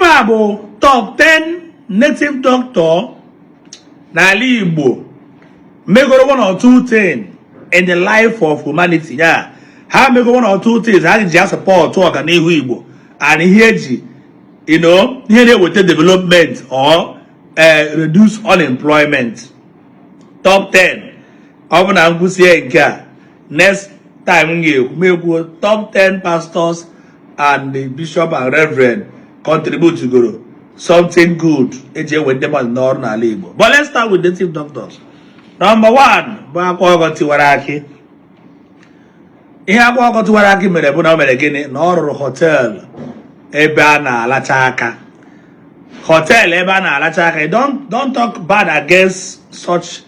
Ife a bụ top 10 native doctor n'ala Igbo megoro one or two things in the life of humanity. Ya ha mego one or two things ha ji support ọganihu Igbo and ihe eji ihe na-eweta development or reduce unemployment. Top 10. Ọ bụ na ngwụsie nke a, next time m ga-ekwu m ekwuo top 10 pastors and the bishop and reverend contribute goro something good eji ewe ndị mmadụ n'ọrụ n'ala Igbo. But let's start with native doctors. Number one bụ Akwa Ọkụkọ Tiwara Akị. Ihe Akwa Ọkụkọ Tiwara Akị mere bụ na o mere gịnị? Na ọ rụrụ hotel ebe a na-alacha aka. Hotel ebe a na-alacha aka. Don't talk bad against such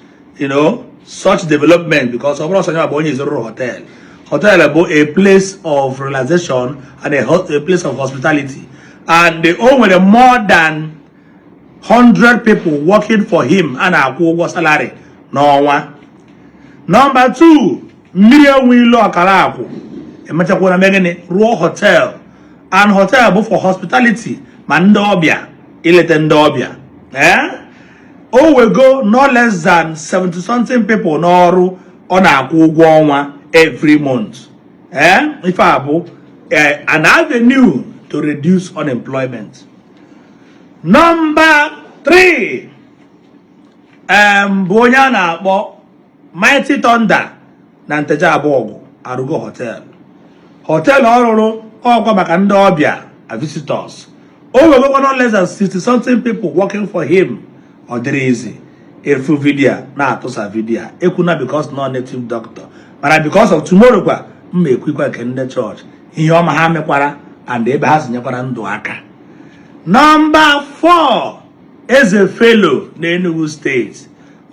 such development, because ọ bụrụ sọ ya bụ onye rụrụ hotel. Hotel bụ a place of relaxation and a place of hospitality, and o nwere more than 100 people working for him a na-akwụ ụgwọ salary n'ọnwa. Number 2, Mmiri Enwe Ilo Ọkara Akwụ emechakwara mee gịnị? Rụọ hotel, and hotel bụ for hospitality, ma ndị ọbịa, ileta ndị ọbịa. Ee, o wego no less than 70 something people n'ọrụ ọ na-akwụ ụgwọ ọnwa every month. Ee, ife a bụ an avenue to reduce unemployment. Number 3 bụ onye a na-akpọ Mighty Thunder na Nteje Abụọgwụ arụgo hotel. Hotel ọ rụrụ ọkwa maka ndị ọbịa, visitors. O wegokwa no less than 60 something people working for him. Ọ dịrị izi efu video na-atụsa video ekwuna because no native doctor, mana because of tomorrow kwa mma ekwikwa nke ndị chọọchị, ihe ọma ha mekwara and ebe ha sinyekwara ndụ aka. Number 4, Eze Fellow n'Enugu Steeti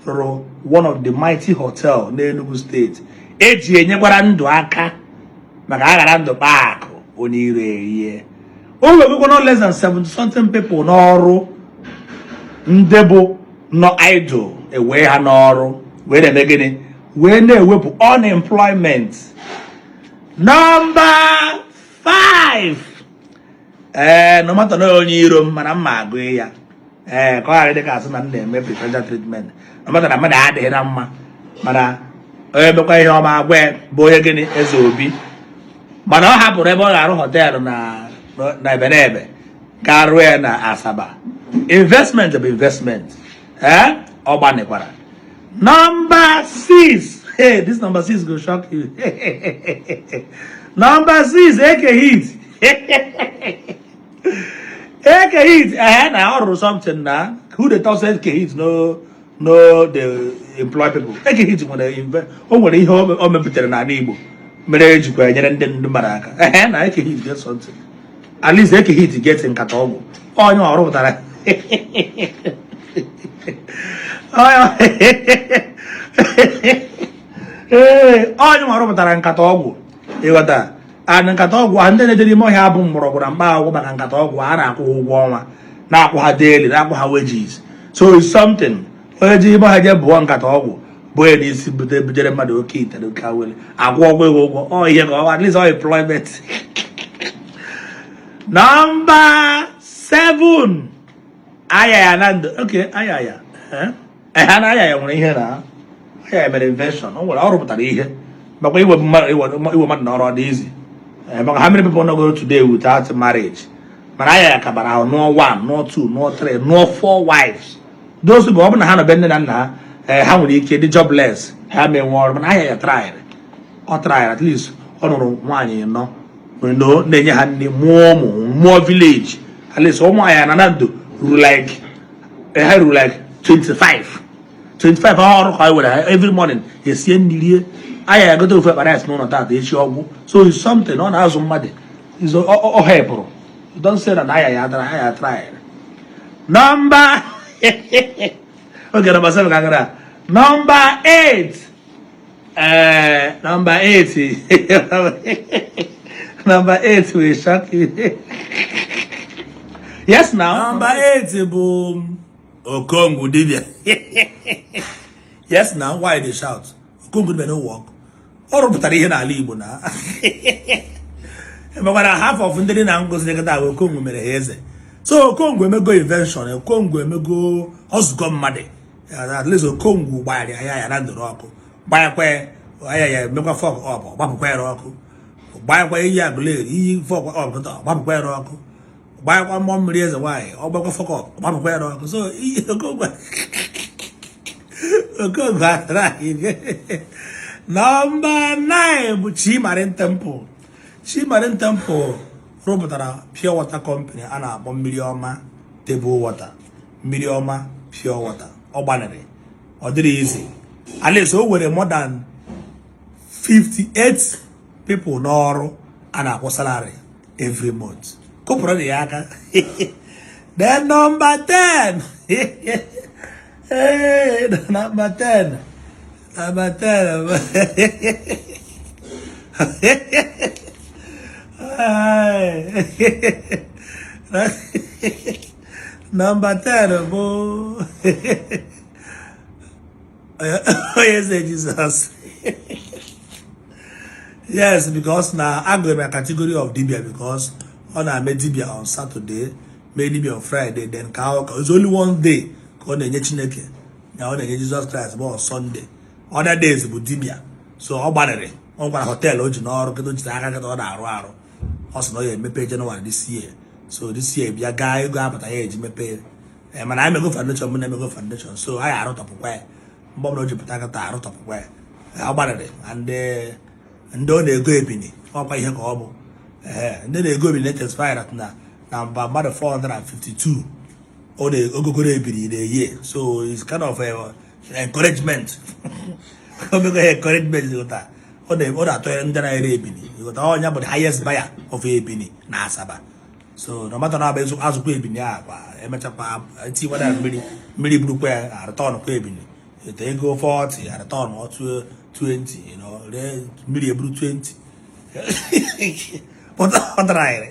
rụrụ one of the mighty hotel n'Enugu Steeti eji enyekwara ndụ aka maka aghara ndụ kpaa akụ onye ire erie. O wegokwa no less than 70 something people n'ọrụ, ndị bụ nọ idle ewee ha n'ọrụ wee na-eme gịnị? Wee na-ewepụ unemployment. Number 5, ee, no matter na onye iro m, mana mma agụ ya, ee, ka ọ ghara ịdị ka asị na m na-eme preferential treatment. No matter na mmadụ adịghị na mma, mana onye mekwa ihe ọma agwa ya bụ onye gịnị? Eze Obi. Mana ọ hapụrụ ebe ọ ga-arụ hotel na Ebenebe ga rụọ ya na Asaba. Investment bụ investment. Ee, ọ gbanikwara. Number 6, hey, this number 6 go shock you. Number 6, Eke Hit. Eke Hit, eh, na ọ rụrụ something na who dey talk say Eke Hit no dey employ people? Eke Hit nwere o nwere ihe o mepụtara n'ala Igbo mere ejikwa enyere ndị ndị mmadụ aka. Ehe, na Eke Hit get something. At least Eke Hit get nkata ọgwụ onye ọ rụpụtara. Ee, onye ọ rụpụtara nkata ọgwụ, ịghọta? And nkata ọgwụ a, ndị na-eje n'ime ọhịa bụ mgbọrọgwụ na mkpa akwụkwọ maka nkata ọgwụ a na-akwụ ha ụgwọ ọnwa, na-akwụ ha daily, na-akwụ ha wages. So it's something. Onye ji ime ọhịa jee bụọ nkata ọgwụ bụ onye n'isi bute butere mmadụ oke ite na oke awele, akwụ ọgwụ ego ụgwọ ọ ihe ka ọ at least ọ employment. Number 7, Ayaya na ndụ. Okay, Ayaya, eh ha na Ayaya nwere ihe na Ayaya mere invention. O nwere, ọ rụpụtara ihe maka iwe mmadụ, iwe mmadụ n'ọrụ. Ọ dị easy maka how many people no go today without marriage? Mana Ayaya kabara ahụ nụọ one, nụọ two, nụọ three, nụọ four wives. Those people, ọ bụ na ha nọ be nne na nna ha, ha nwere ike dị jobless, ha ma enwe ọrụ. Mana Ayaya tried, ọ tried. At least ọ nụrụ nwaanyị nọ no na-enye ha nne, mụọ ụmụ, mụọ village. At least ụmụ Ayaya na ndụ ruru like ha ruru like 25 25. Ọrụ ka ọ were ha every morning esie nri rie. Ayaya gote ofe akpa rice n'ụlọ tata, echi ọgwụ. So it's something. Ọ na-azụ mmadụ. Ọ hepụrụ. Don't say that Ayaya dara. Ayaya tried. Number, okay, number 7 ka gara. Number 8, number 8, number 8 will shock you. Yes, now number 8 bụ Okongwu Dibia. Yes, now why they shout Okongwu Dibia no work? Ọ rụpụtara ihe n'ala Igbo na makwara half of ndị dị na ngozi nkịta ahụ Okongwu mere ha eze. So Okongwu emego invention, Okongwu emego ọzụkọ mmadụ. At least Okongwu gbara ya ya na ndụrụ ọkụ, gbanyekwa ya ya emekwa fuck up, gbapụkwa ya ọkụ, gbanyekwa iyi Aguleri iyi fuck up kịta, gbapụkwa ya ọkụ, gbanyekwa mmụọ mmiri eze nwaanyị, ọ gbakwa fuck up, gbapụkwa ya ọkụ. So iyi Okongwu, Okongwu atara. Number 9 bụ Chi Marine Temple. Chi Marine Temple rụpụtara pure water company a na-akpọ Mmiri Ọma Table Water, Mmiri Ọma Pure Water. Ọ gbanarị, ọ dịrị easy. At least o were more than 58 people n'ọrụ a na-akwụ salary every month. Kụpụrụ ya aka. Then number 10, hey, number 10, number 10. Hey. Number 10 bụ onye eze Jizọs. Yes, because na agụrụ m ya category of dibia, because ọ na-eme dibia on Saturday, mee dibia on Friday, then ka ọ it's only one day ka ọ na-enye Chineke na ọ na-enye Jesus Christ bụ on Sunday. Other days bụ dibia. So ọ gbanarị. Ọ gwara hotel o ji n'ọrụ kịta, o jiri aka kịta ọ na-arụ arụ. Ọ sị na ọ ya emepe January this year. So this year bịa gaa, ego apụta ya eji mepee. Mana anyị mego foundation, mụ na-emego foundation, so anyị arụtọpụkwa ya mgbe ọbụla o ji pụta kịta, arụtọpụkwa ya. Ọ gbanarị. And ndị ọ na-ego ebini, ọkwa ihe ka ọ bụ. Ee, ndị na-ego ebini na-testify that na mba mmadụ 452 ọ na-ogogoro ebiri in a year. So it's kind of a encouragement, omego encouragement. Ịghọta, ọ na-atọ ndị na-ere ebini. Ịghọta, ọnya bụ the highest buyer of ebini na Asaba. So no matter na abụ azụkwa ebini a kwa, emechakwa etikwara ya mmiri, mmiri burukwa ya, arịtọn kwa ebini ete ego 40, arịtọn otu 20, ree mmiri eburu 20. Ọ dara.